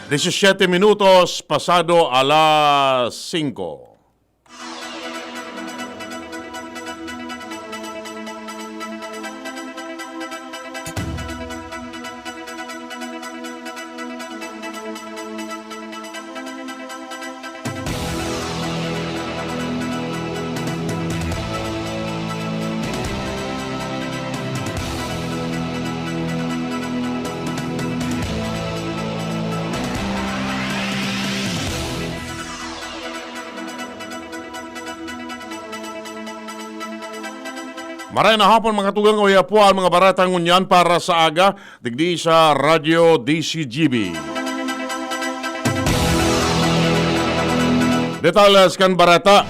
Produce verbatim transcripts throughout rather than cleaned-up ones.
Diecisiete minutos pasado alas singko. Maray na hapon, mga tugang, uya po an mga bareta ngunyan para sa aga, digdi sa Radyo D C G B. Detalles kan bareta.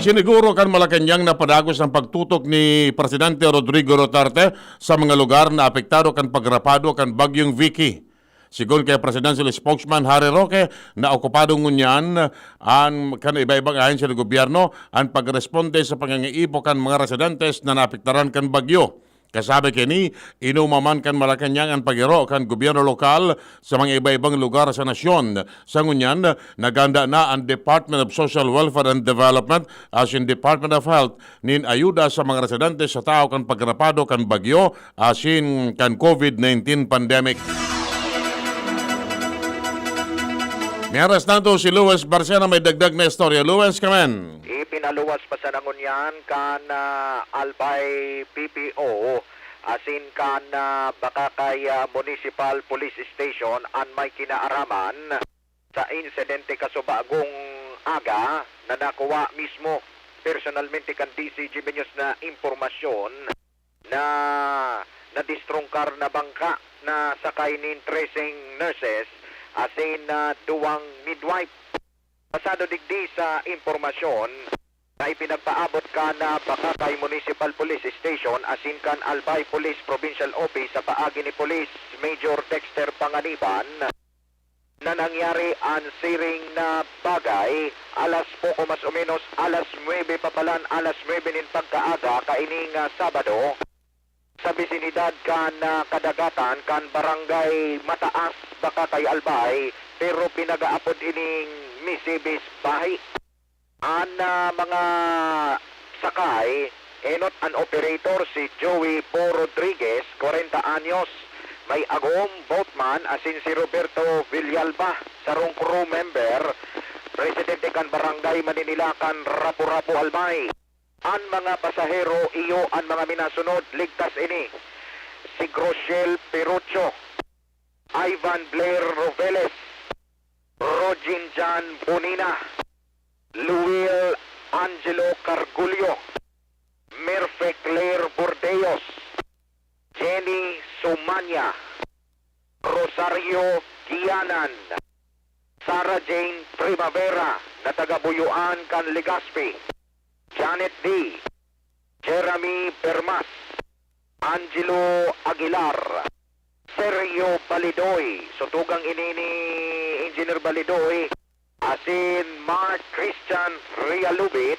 Siniguro kan Malacañang na padagos an pagtutok ni Presidente Rodrigo Duterte sa mga lugar na apektado kan pagrapado kan Bagyong Vicky. Sigon kay Presidential Spokesman Harry Roque, na okupado ngunyan an kan iba-ibang ahensya ng gobyerno an pagresponde sa pangangaipo kan mga residentes na naapektaran kan bagyo. Kasabi kaini, inuma man kan Malacañang an paghiro kan gobyerno lokal sa mga iba-ibang lugar sa nasyon. Sa ngunyan, naghanda na an Department of Social Welfare and Development asin Department of Health nin ayuda sa mga residente sa tao kan pagrapado kan bagyo asin kan COVID nineteen pandemic. Mientras tanto, si Luis Barcena may dagdag na istorya. Luis, kamen. Ipinaluwas pa sana ngunyan kan, ah, Albay P P O asin kan, ah, Bacacay, ah, Municipal Police Station an may kinaaraman sa insidente kasubagong aga na nakuha mismo personalmente kan D C G B News na impormasyon na nadistrungkar na bangka na sakay nin trese nurses asin, ah, duwang midwife. Basado digdi sa impormasyon na ipinagpaabot kan, ah, Bacacay Municipal Police Station asin kan Albay Police Provincial Office sa paagi ni Police Major Dexter Panganiban, na nangyari an siring na bagay alas poko, mas o menos alas nuebe pa palan, alas nuebe nin pagkaaga kaining, ah, Sabado, sa bisinidad kan, ah, kadagatan kan Barangay Mataas, Bacacay, Albay, pero pinagaapod ining misibis bahi. An, ah, mga sakay, enot an operator, si Joey Bo Rodriguez, kwarenta anyos, may agom, boatman, asin si Roberto Villalba, sarong crew member, residente kan Barangay Maninilacan, Rapu-Rapu, Albay. An mga pasahero iyo an mga minasunod, ligtas ini: si Groshel Perucho, Ivan Blair Roveles, Rogin Jan Bonina, Luil Angelo Cargulio, Merfe Claire Bordeos, Jenny Sumanya, Rosario Gianan, Sarah Jane Primavera na taga Buyoan kan Legazpi, Janet D, Jeremy Bermas, Angelo Aguilar, Sergio Balidoy, so tugang ini ni Engineer Balidoy, asin Mark Christian Realubit,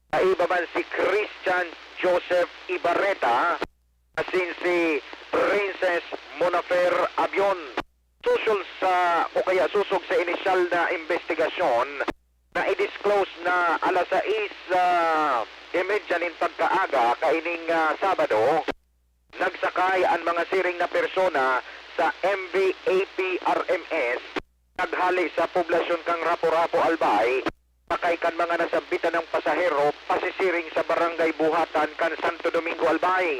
kaiba man si Christian Joseph Ibarreta, asin si Princess Monafer Abion. Susol sa, o kaya sosog sa inisyal na imbestigasyon, na i-disclose na alas sais, ah, y media nin pagkaaga kaining, ah, Sabado, nagsakay an mga siring na persona sa M V A P R M S, naghale sa poblasyon kan Rapu-Rapu, Albay, sakay kan mga nasambitan na pasahero, pasisiring sa Barangay Buhatan kan Santo Domingo, Albay.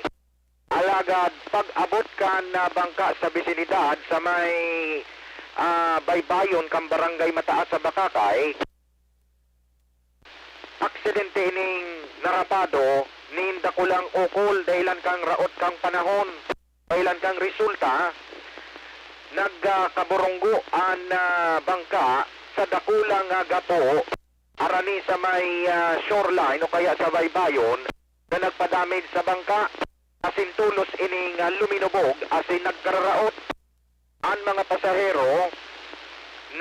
Alagad pag-abot kan, ah, bangka sa bisinidad sa may, ah, baybayon kan Barangay Mataas sa Bacacay, aksidente ining narapado nin dakulang ukol dahilan kan raot kan panahon. Dahilan kan resulta, nagkaburunggo an, ah, bangka sa dakulang, ah, gapo arani sa may, ah, shoreline o kaya sa baybayon na nagpadamage sa bangka. Asin tolos ining, ah, luminubog asin nagkararaot. An mga pasahero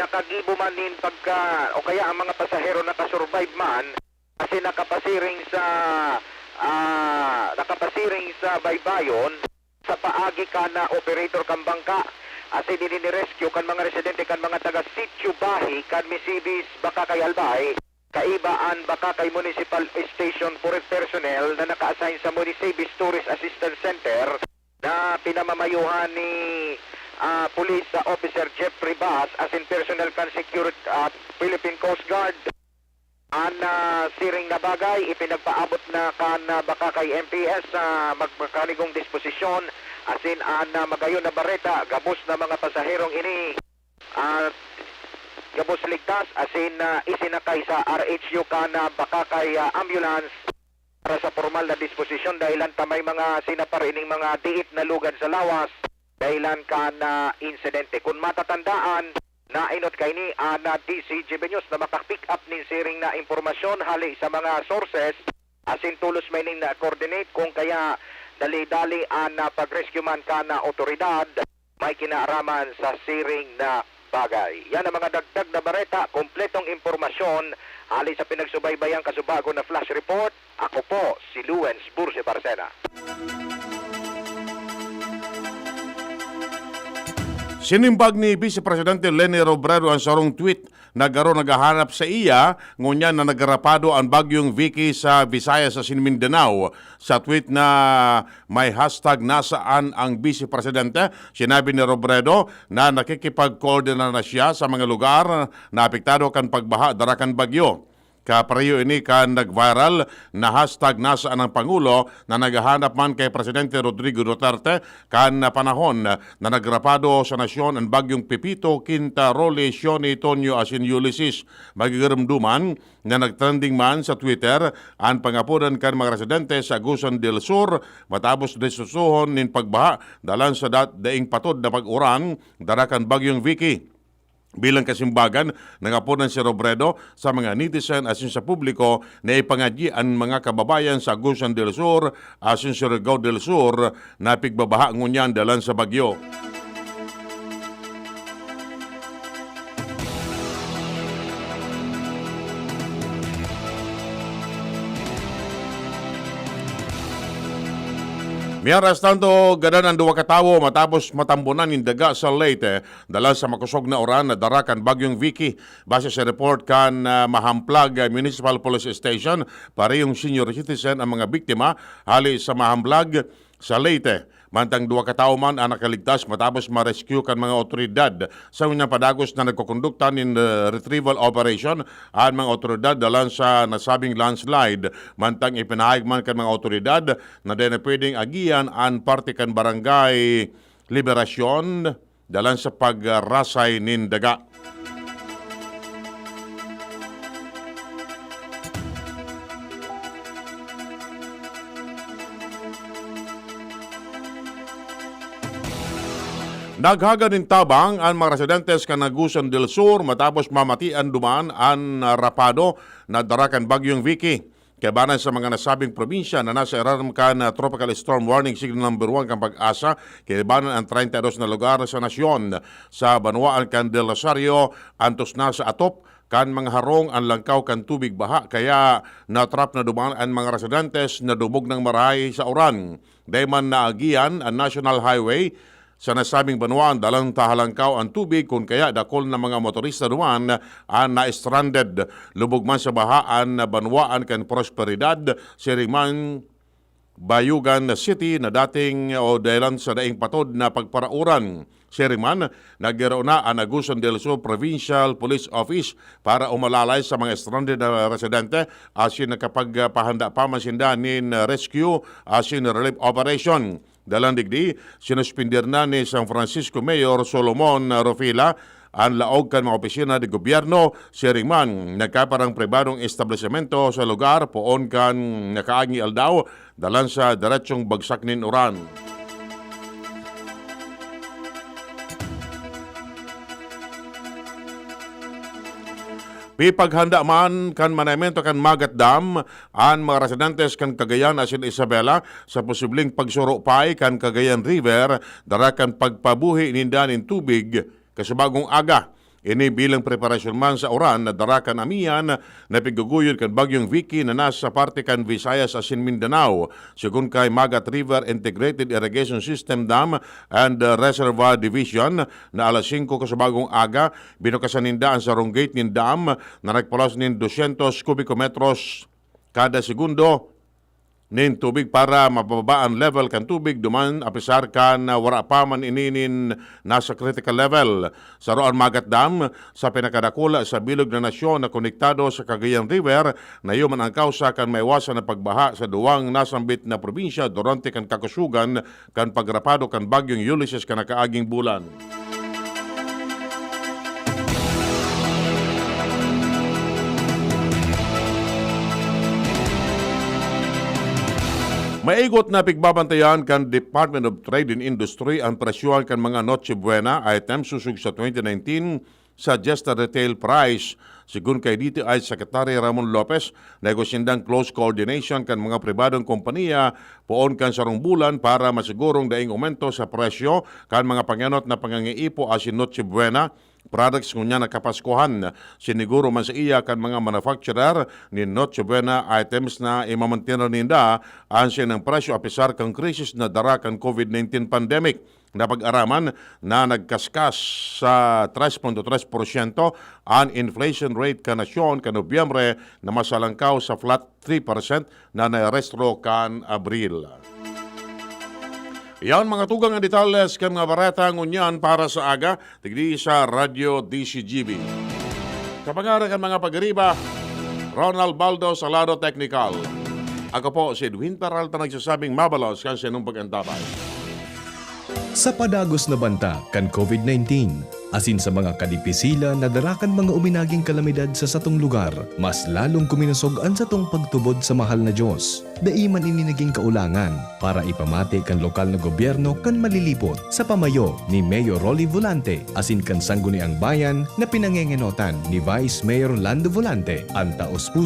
nakagibo man nin pagka, o kaya ang mga pasahero nakasurvive man, asin nakapasiring sa, ah, Pasiring sa baybayon, sa paagi kan, ah, operator kan bangka, asin ini ni-rescue kan mga residente kan mga taga Sitio Bahi kan Misibis, Bacacay, Albay, kaiba an Bacacay Municipal Station Puri personnel na naka-assign sa Munisibis Tourist Assistance Center na pinamamayuhan ni, ah, Police, ah, Officer Jeffrey Bas asin personnel kan Security, ah, Philippine Coast Guard. An, ah, siring na bagay ipinagpaabot na kan, ah, Bacacay M P S sa magmekanigong disposisyon asin an, ah, magayon na bareta, gabos na mga pasaherong ini, ah, gabos ligtas asin, ah, isinakay sa R H U kan, ah, Bacacay, ah, ambulance para sa pormal na disposisyon dahilan ta may mga sinapar ining mga diit na lugad sa lawas dahilan kan, ah, insidente. Kun matatandaan, nainot kaini an, ah, D Z G B News na maka-pick up nin siring na impormasyon hale sa mga sources asin tolos man ining na-coordinate kun kaya dali-dali an, ah, pag-rescue man kan, ah, otoridad may kinaaraman sa siring na bagay. Yan ang mga dagdag na bareta, kompletong impormasyon hale sa pinagsubaybayang kasubago na flash report. Ako po si Luens Bursi Barcena. Sinimbag ni Vice Presidente Leni Robredo ang sarong tweet na garo naghahanap sa iya, ngunyan na nagrapado an Bagyong Vicky sa Visayas asin Mindanao. Sa tweet na may hashtag nasaan ang Vice Presidente, sinabi ni Robredo na nakikipagkoordinar na siya sa mga lugar na apektado kan pagbaha dara kan bagyo. Kapareho ini kan nag-viral na hashtag nasaan ang Pangulo na naghahanap man kay Presidente Rodrigo Duterte kan panahon na nagrapado sa nasyon an Bagyong Pepito, Quinta, Rolly, Shoni, Tonyo asin Ulysses. Magigiromdoman na nag-trending man sa Twitter an pangapodan kan mga residente sa Agusan del Sur matapos desusuhon nin pagbaha dalan sa dat-, daing patod na pag-uran dara kan Bagyong Vicky. Bilang kasimbagan, nangapodan si Robredo sa mga netizen asin sa publiko na ipangadyi an mga kababayan sa Agusan del Sur asin Surigao del Sur na pigbabaha ngunyan dalan sa bagyo. Mientras tanto, gadan an duwa ka tawo matapos matambonan nin daga sa Leyte, dalan sa makosog na uran na dara kan Bagyong Vicky. Base sa report kan, ah, Mahamplag, ah, Municipal Police Station, parehong senior citizen ang mga biktima hale sa Mahamplag sa Leyte. Mantang duwa ka tawo man ang nakaligtas matapos ma-rescue kan mga otoridad. Sa unyang padagos na nagkukondukta nin, ah, retrieval operation an mga otoridad dalan sa nasabing landslide. Mantang ipinahayag man kan mga otoridad na dai na pwedeng agihan an parte kan Barangay Liberacion dalan sa pagrasay nin daga. Naghagad nin tabang an mga residentes kan Agusan del Sur matapos mamatian duman an rapado na dara kan Bagyong Vicky. Kaibanan sa mga nasabing probinsya na nasa irarom kan, ah, Tropical Storm Warning Signal Number One kan PAGASA, kaibanan ang treinta y dos na lugar sa nasyon. Sa banwaan kan Del Rosario, antos na sa atop kan mga harong an langkaw kan tubig baha, kaya natrap na duman an mga residentes na dumog ng marahay sa uran. Dai man naagian an National Highway sa nasabing banwaan dalan ta halangkaw an tubig, kun kaya dakul na mga motorista duman an na-stranded. Lubog man sa baha an banwaan kan Prosperidad, siring man Bayugan City na dating o dahilan sa daing patod na pagparauran. Siring man, naggiro na an Agusan del Sur Provincial Police Office para umalalay sa mga stranded na residente asin nakapagpahanda pa man sinda nin rescue asin relief operation. Dalan digdi, sinuspender na ni San Francisco Mayor Solomon Rufila an laog kan mga opisina de gobyerno, siring man nagkaparang pribadong establisemento sa lugar poon kan nakaaging aldaw, dalan sa diretsong bagsak nin uran. Pipaghanda man kan manayamento kan Magat Dam an mga residentes kan Cagayan asin Isabela sa posibleng pagsuro pay kan Cagayan River, dara kan pagpabuhi ninda nin tubig kasubagong aga. Ini bilang preparasyon man sa uran na dara kan amihan na piguguyod kan Bagyong Vicky na nasa parte kan Visayas asin Mindanao. Segun kay Magat River Integrated Irrigation System Dam and, uh, Reservoir Division na alas singko kasubagong aga, binukasan ninda an sarong gate nin dam na nagpalos nin dosyentos kubiko metros kada segundo nin tubig para mababa an level kan tubig duman, apisar kan, ah, wara pa man ini nin nasa critical level. Saro an Magat Dam sa pinakadakula sa bilog na nasyon na konektado sa Cagayan River, na iyo man ang kawsa kan maiwasan na pagbaha sa duwang nasambit na probinsya durante kan kakusugan kan pagrapado kan Bagyong Ulysses kan nakaaging bulan. Maigot na pigbabantayan kan Department of Trade and Industry ang presyohan kan mga Noche Buena items sosog sa twenty nineteen suggested retail price. Segun kay D T I Secretary Ramon Lopez, nagosindang close coordination kan mga pribadong kompanya poon kan sarong bulan para masigurong daing aumento sa presyo kan mga pangenot na pangangiipo asin Noche Buena products ngunyan na Kapaskuhan. Siniguro man sa iya kan mga manufacturer nin Noche Buena items na imamantener ninda an sining presyo apisar kan krisis na dara kan COVID nineteen pandemic. Napag-araman na nagkaskas sa tres punto tres porsyento an inflation rate kan nasyon kan Nobyembre, na masalangkaw sa flat three percent na nairehistro kan Abril. Iyan, mga tugang, ang detalles kan mga bareta ngunyan para sa aga, digdi sa Radyo D C G B. Sa pangaran kan mga pag-iriba, Ronald Baldo Salado Technical. Ako po si Edwin Peralta, nagsasabing mabalos kan sinong pag-antabay. Sa padagos na banta kan COVID nineteen, asin sa mga kadipisilan na dara kan mga uminaging kalamidad sa satong lugar, mas lalong kuminosog an satong pagtubod sa mahal na Dios. Dai man ini nagin kaulangan para ipamati kan lokal na gobyerno kan malilipot sa pamayo ni Mayor Rolly Volante asin kan Sangguniang Bayan na pinangengenotan ni Vice Mayor Lando Volante, an taos-puso